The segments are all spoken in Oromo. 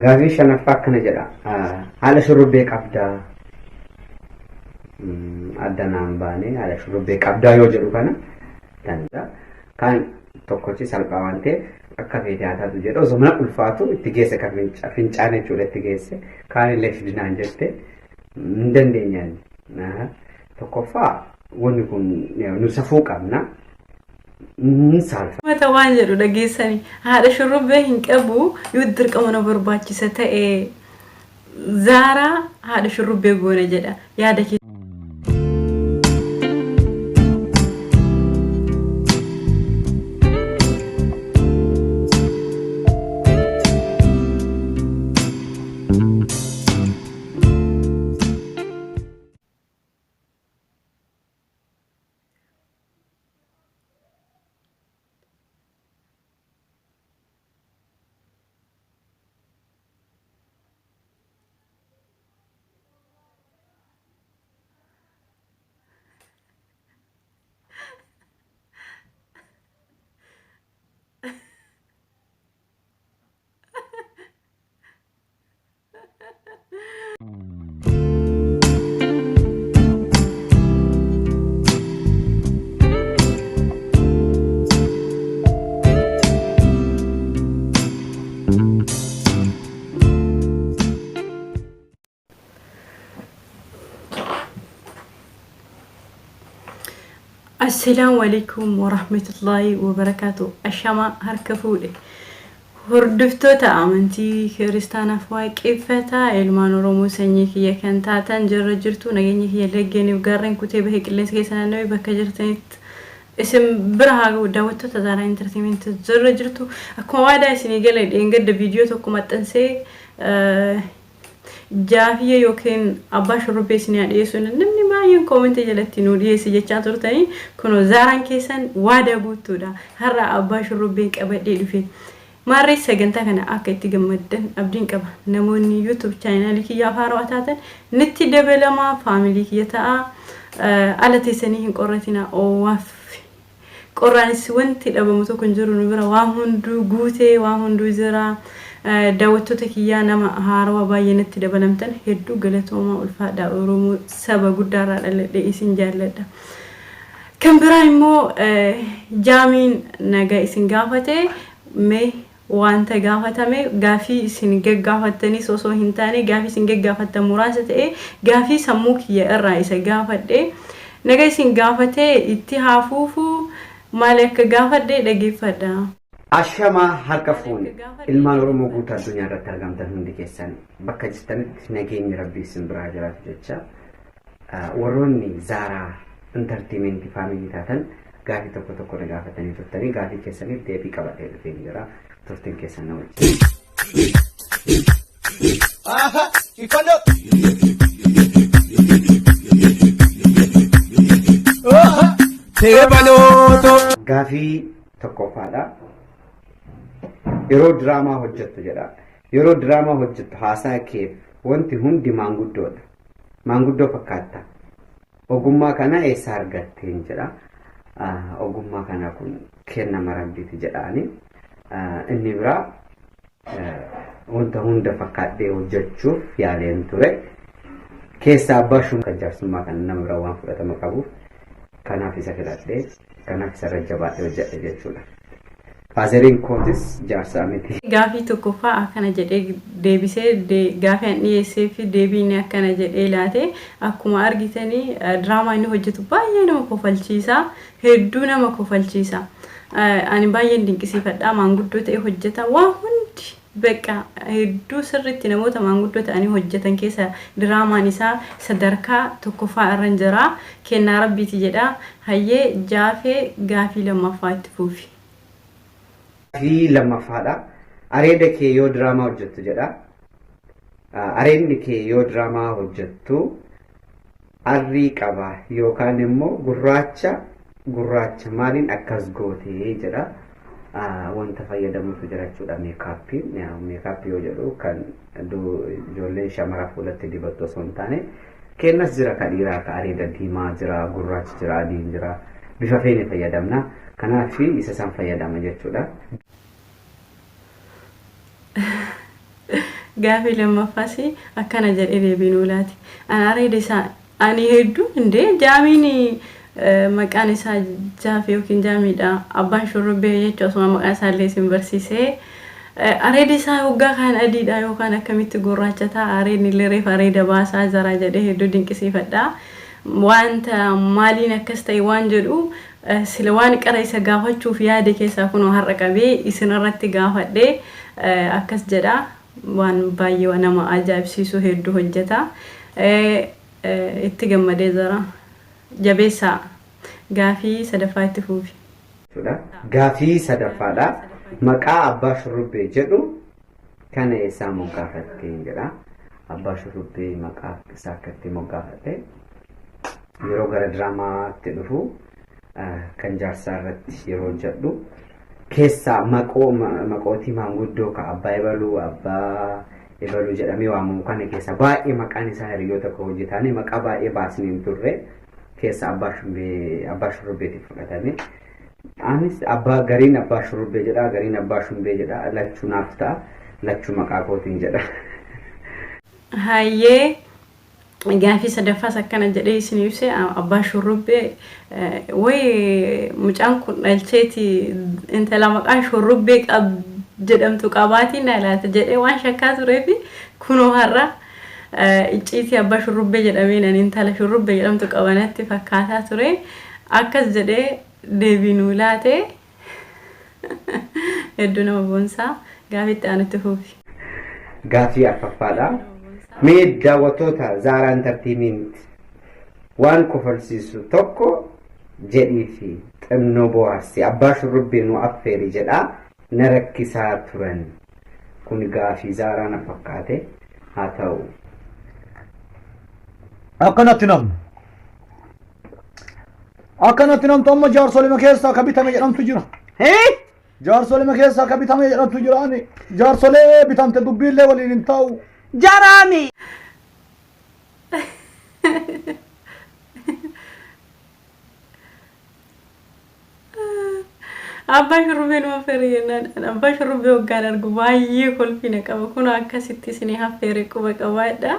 Gaafii shanaffaa akkana jedha. Haala shurrubbee qabdaa. Adda naan baanee haala shurrubbee qabdaa yoo jedhu kana danda'a. Kan tokkochi salphaa waan ta'eef akka feete haa taatu jedha. Osoo mana ulfaatu itti geesse kan fincaan jechuudha itti geesse. Kaan illee fidinaan jette hin dandeenyaan. Tokkoffaa wanni kun nu safuu qabna. Ni saalfa. Mata waan jedhu dhageessani haadha shurrubbee hin qabu yoo dirqama na barbaachisa ta'e zaaraa haadha shurrubbee goona jedha yaada kee. Assalaamu alaikum warahmatullaahi wabarakaatu. Ashama harka fuudhe. Hordoftoota amantii kiristaanaaf waaqeffataa ilmaan Oromoo sanyii kiyya kan taatan jirra jirtu nageenya kiyya laggeeniif gaarreen kutee bahee qilleensa keessa naannawee bakka jirtanitti isin bira haa ga'u daawwattoota Zaaraa Entertainment jirra jirtu akkuma waadaa isinii gale dheengadda viidiyoo tokko maxxansee Jaafiyee yookiin abbaa shurrubbee isin haa dhiyeessu namni baay'een koomentii jalatti nuu dhiyeessi jechaa turtanii kunoo zaaraan keessan waadaa guutuudha har'a abbaa shurrubbeen qabadhee dhufe maarree sagantaa kana akka itti gammaddan abdiin qaba namoonni YouTube chaanaalii kiyyaaf haarawaa taatan nitti dabalamaa faamilii kiyya ta'a ala teessanii hin qorratina owaaf Qorraanis wanti dhabamu tokko hin jiru nu bira waan hunduu guutee waan hunduu jira. Daawwattoota kiyyaa nama haarawa baay'ee natti dabalamtan hedduu galatoomaa ulfaadhaa Oromoo saba guddaarraa dhaladhe isin jaalladha. Kan biraa immoo jaamiin nagaa isin gaafate mee wanta gaafatame gaafii isin gaggaafattanis osoo hin taane gaafii isin gaggaafattan muraasa ta'e gaafii sammuu kiyya irraa isa gaafadhe naga isin gaafatee itti haa fuufu maali akka gaafadhe dhageeffadha. Ashamaa harka fuune ilmaan Oromoo guutuu addunyaa irratti argamtan hundi keessan bakka jirtanitti nageenyi rabbii isin biraa jiraatu jecha warroonni Zaaraa Entertainment Family taatan gaafii tokko tokko na gaafatanii turtanii gaafii keessaniif deebii qabadhee dhufeen jira turtiin keessan na wajjin. Aha, ifando. Teebalootoo. Gaafii tokkoffaadha. Yeroo diraamaa hojjettu jedha. Yeroo diraamaa hojjettu haasaa keef wanti hundi maanguddoodha. Maanguddoo fakkaatta. Ogummaa kana eessa argatteen jedha. Ogummaa kana kun kennama rabbiiti jedhaani. Inni biraa wanta hunda fakkaadhee hojjechuuf yaaleen ture. Keessaa abbaa shuma kan jaarsummaa kana nama bira waan fudhatama qabuuf kanaaf isa filadhee kanaaf isarra jabaadhee hojjedhe jechuudha. Faazeriin kootis jaarsaa miti. Gaafii tokkoffaa akkana jedhee deebisee gaafii an dhiyeessee fi deebii inni akkana jedhee laate akkuma argitanii diraamaa inni hojjetu baay'ee nama kofalchiisa hedduu nama kofalchiisa ani baay'een dinqisiifadha maanguddoo ta'e hojjeta waa hundi beqa hedduu sirriitti namoota maanguddoo ta'anii hojjetan keessa diraamaan isaa sadarkaa tokkoffaa irra jira kennaa rabbiiti jedha hayyee jaafee gaafii lammaffaa itti fuufi. Gaafii lammaffaadha. Areeda kee yoo diraamaa hojjettu jedha. Areedni kee yoo diraamaa hojjettu arrii qaba yookaan immoo gurraacha gurraacha maaliin akkas gootee jedha. Wanta fayyadamutu jira jechuudha meekaappiin. Meekaappii yoo jedhu kan ijoolleen shamara fuulatti dibattu osoo hin taane kennas jira ka dhiiraa ka areeda diimaa jira gurraachi jira adiin jira bifa feene fayyadamna. Kanaaf isa san fayyadama jechuudha. Gaafii lammaffaas akkana jedhee deebii nuu laate. An areeda isaa ani hedduu indee jaamiin maqaan isaa Jaafi yookiin Jaamiidha. Abbaan shurrubbee jechuun asuma maqaa isaallee isin barsiisee. Areedi isaa hoggaa kaan adiidha yookaan akkamitti gurraacha ta'a, areedni illee reefa areeda baasaa jira jedhee hedduu dinqisiifadha. Wanta maaliin akkas ta'e waan jedhu sila waan qara isa gaafachuuf yaade keessaa kunoo har'a qabee isin irratti gaafadhe akkas jedha. Waan baay'ee nama ajaa'ibsiisu hedduu hojjeta. Itti gammadee jira. Jabeessaa. Gaafii sadaffaa itti fuufi. Gaafii sadaffaadha. Maqaa Abbaa Shurrubbee jedhu kana eessaa moggaafatteen jedha. Abbaa Shurrubbee maqaa isaa akkatti moggaafate yeroo gara diraamaatti dhufu kan jaarsaa irratti yeroo hojjedhu keessaa maqoo maqootii maanguddoo ka abbaa ebaluu abbaa ebaluu jedhamee waamamu kana keessa baay'ee maqaan isaa hiriyoota koo hojjetaanii maqaa baay'ee baasnee hin turre keessa abbaa shumbee abbaa shurrubbeetiif fudhatame. Anis abbaa gariin abbaa shurrubbee jedha gariin abbaa shumbee jedha lachuu naaf ta'a lachuu maqaa kootiin jedha. Hayyee, gaafii sadaffaas akkana jedhee isin ibse. Abbaa shurrubbee wayi mucaan kun dhalcheeti intala maqaa shurrubbee qab jedhamtu qabaatiin na laata jedhee waan shakkaa tureefi kunoo har'a icciitii abbaa shurrubbee jedhamee nan intala shurrubbee jedhamtu qabanatti fakkaataa ture akkas jedhee deebii nuu laate. Hedduu nama boonsaa. Gaafiitti aanutti fuufi. Gaafii arfaffaadha. Mee daawwattoota Zaaraa Entertainment waan kofalsiisu tokko jedhii fi xinnoo bohaarsi abbaa shurrubbee nu affeeri jedhaa na rakkisaa turan. Kun gaafii Zaaraa na fakkaate haa ta'u. Akkanatti namni. Akkanatti namtu amma jaarsolima keessaa ka bitame jedhamtu jira. Hee? Jaarsolima keessaa ka bitame jedhamtu jira. Ani jaarsolee bitamte dubbiillee waliin hin ta'u. Jaraami. Abbaa shurrubbee nu affeere jennaan abbaa shurrubbee hoggaan argu baay'ee kolfina qaba. Kunoo akkasitti isinii affeere, quba qabaadha.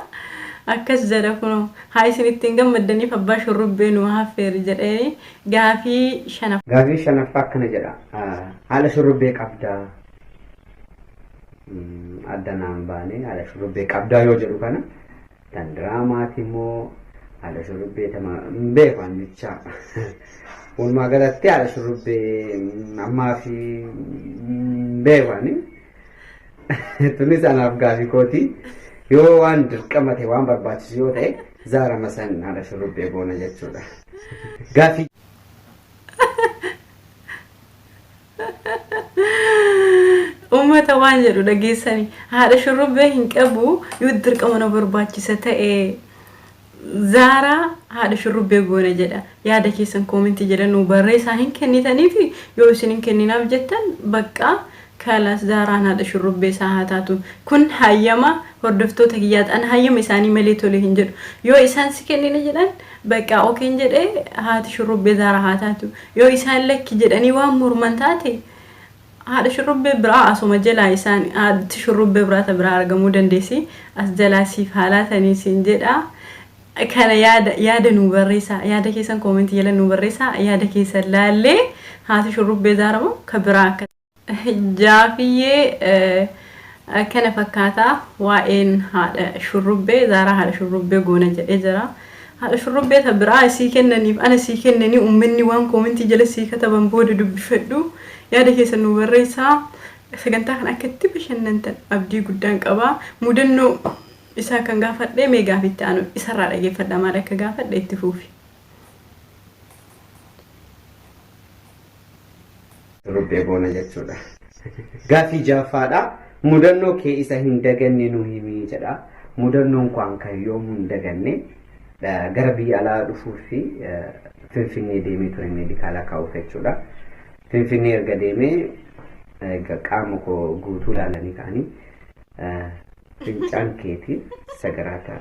Akkas jedha, kunoo haa isin ittiin gammaddaniif abbaa shurrubbee nu affeere jedhee. Gaafii shanaffaa. Gaafii shanaffaa akkana jedha. Haala shurrubbee qabdaa. Adda naan baane haala shurrubbee qabdaa yoo jedhu kana tan diraamaati immoo haala shurrubbee tama hin beeku annichaa. Walumaa galatti haala shurrubbee ammaa fi hin beeku ani. Tunis anaaf gaafii kooti. Yoo waan dirqama ta'e waan barbaachisu yoo ta'e zaara masan haala shurrubbee goona jechuudha. Gaafii Uummata waan jedhu dhageessani. Haadha shurrubbee hin qabu, yoo dirqama na barbaachisa ta'e Zaaraa haadha shurrubbee goona jedha. Yaada keessan koomentii jedha nuu barreessaa hin kennitaniifi yoo isin hin kenninaaf jettan baqqaa kalaas Zaaraan haadha shurrubbee isaa haa taatu. Kun hayyama hordoftoota kiyyaati. An hayyama isaanii malee tole hin jedhu. Yoo isaan si kennina jedhan baqqaa okeen jedhee haati shurrubbee Zaaraa haa taatu. Yoo isaan lakki jedhanii waan morman taate haadha shurrubbee biraa asuma jalaa isaan haati shurrubbee biraa ta biraa argamuu dandeessi. As jalaa siif haa laatanii siin jedha. Kana yaada yaada nuu barreessaa. Yaada keessan koomentii jala nuu barreessaa. Yaada keessan laallee haati shurrubbee Zaara moo ka biraa akka Jaafiyyee kana fakkaata waa'een haadha shurrubbee. Zaaraa haadha shurrubbee goona jedhee jira. Haadha shurrubbee ta biraa sii kennaniif ana sii kennanii uummanni waan koomentii jala sii kataban booda dubbifadhu. Yaada keessan nuu barreessaa. Sagantaa kana akka itti bashannantan abdii guddaan qaba. Mudannoo isaa kan gaafadhe mee gaafitti aanu isarraa dhageeffadha, maal akka gaafadhe itti fuufi. Shurrubbee goona jechuudha. Gaaffii ja'affaadha. Mudannoo kee isa hin daganne nu himii jedha. Mudannoon koo kan yoomuu hin daganne gara biyya alaa dhufuu fi Finfinnee deemee ture meedikaala kaa'uuf jechuudha. Finfinnee erga deemee qaama koo guutuu ilaalanii ka'anii fincaan keetii sagaraata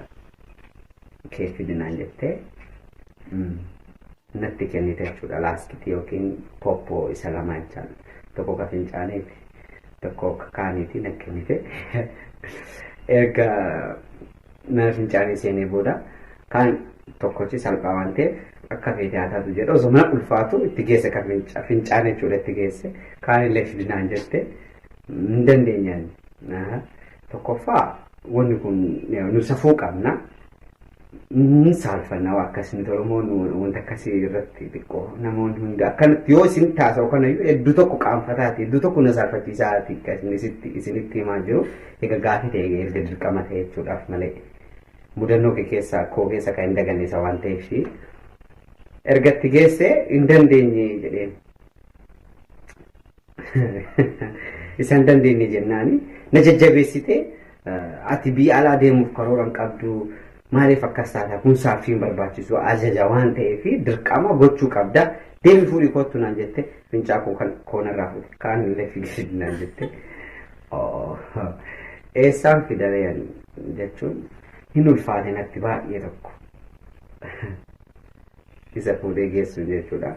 kee fidinaan jettee natti kennite jechuudha. Laastitii yookiin poppoo isa lama jechaadha. Tokko ka fincaaniiti, tokko ka kaaniiti na kennite. Erga mana fincaanii seenee booda kaan tokkochi salphaa waan ta'eef akka feete haa taatu jedhe osoo mana ulfaatu itti geesse kan fincaan jechuudha itti geesse kaan illee fidinaan jette hin dandeenyaan. Tokkoffaa wanni kun nu safuu qabna. Ni saalfanna waa akkasii nuti Oromoon wanta akkasii irratti xiqqoo namoonni hundi akkanatti yoo isin taasa'u kanayyuu hedduu tokko qaanfataati hedduu tokko na saalfachiisaati kan isinitti isinitti himaa jiru egaa gaafii ta'e erga dirqama ta'e jechuudhaaf malee mudannoo kee keessaa koo keessa kan hin daganne isa waan ta'eef erga itti geesse hin dandeenye jedheen. Isa hin dandeenye jennaani na jajjabeessitee ati biyya alaa deemuuf karoora hin qabdu maaliif akkas taata kun saaffii hin barbaachisu ajaja waan ta'eef dirqama gochuu qabda deemi fuudhii kottu naan jette fincaa koo kan koonarraa fuute kaan illee fidi naan jette eessaan fidaree jechuun hin ulfaate natti baay'ee tokko isa fuudhee geessu jechuudha.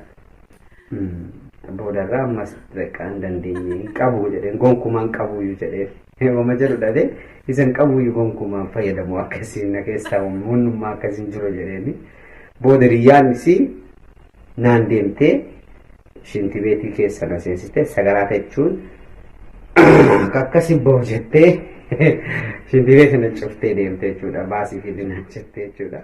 Boodarraa ammas bakka hin dandeenye hin qabu jedheen gonkumaa hin qabuyyuu jedheen wama jedhu dhabee isa hin qabuyyuu gonkumaa hin fayyadamu akkasiin na keessaa wannummaa akkasiin jiru jedheeni. Booda hiriyyaan isii naan deemtee shintibeetii keessa na seensiste sagaraa jechuun akka akkasii bahu jettee shintibeetii na cuftee deemte jechuudha baasii fidinaan jettee jechuudha.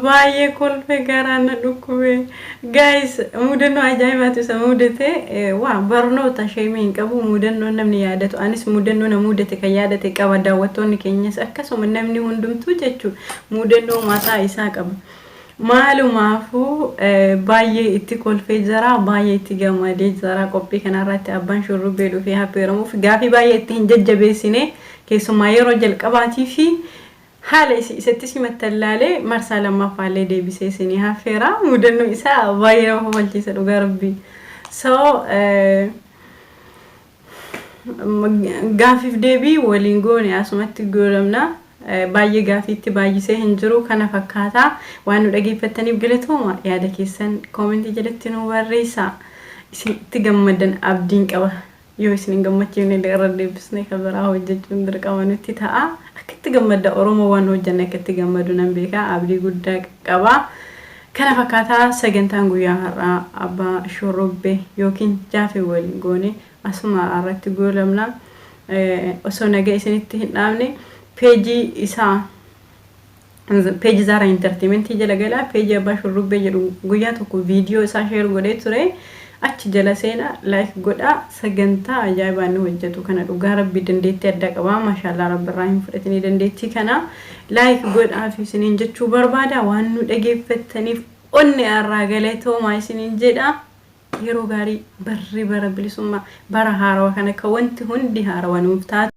Baay'ee kolfe garaan na dhukkube. Guys, mudannoo ajaa'ibaatu isa mudate. Waa barnoota sheemii hin qabu mudannoo namni yaadatu. Anis mudannoo na mudate kan yaadate qaba. Daawwattoonni keenyas akkasuma namni hundumtuu jechuudha mudannoo mataa isaa qaba. Maalumaafuu baay'ee itti kolfee jira, baay'ee itti gammadee jira. Qophii kanarratti abbaan shurrubbee dhufee affeeramuuf gaafii baay'ee itti hin jajjabeessine. Keessumaa yeroo jalqabaatii fi haala isi isatti simattan laalee marsaa lammaffaallee deebisee isinii hafeera. Mudannoo isaa baay'ee nama kofalchiisa dhugaa rabbii. So gaafiif deebii waliin goone asumatti goolabna. Baay'ee gaafiitti baay'isee hin jiru kana fakkaata. Waan nu dhageeffattaniif galatooma. Yaada keessan koomentii jalatti nu barreessaa. Isin itti gammaddan abdiin qaba. Yoo isin hin gammachiifne illee irra deebisnee kan biraa hojjechuun dirqama nutti ta'a. Akka itti gammadda Oromoo waan hojjenne akka itti gammadu nan beeka. Abdii guddaa qaba. Kana fakkaataa sagantaan guyyaa har'aa abbaa shurrubbee yookiin jaafee waliin goone asuma irratti goolabna. Osoo nagaa isinitti hin dhaabne peejii isaa peejii Zaaraa Intarteementii jala galaa peejii abbaa shurrubbee jedhu guyyaa tokko viidiyoo isaa sheer godhee ture achi jala seena laayik godhaa sagantaa ajaa'ibaa inni hojjetu kana dhugaa rabbi dandeettii addaa qabaa maashaallaa rabbi irraa hin fudhatinii dandeettii kana laayik godhaa fi isiniin jechuu barbaada waan nu dhageeffattaniif onnee irraa galatoomaa isiniin jedha yeroo gaarii barri bara bilisummaa bara haarawa kana akka wanti hundi haarawa nuuf taatu.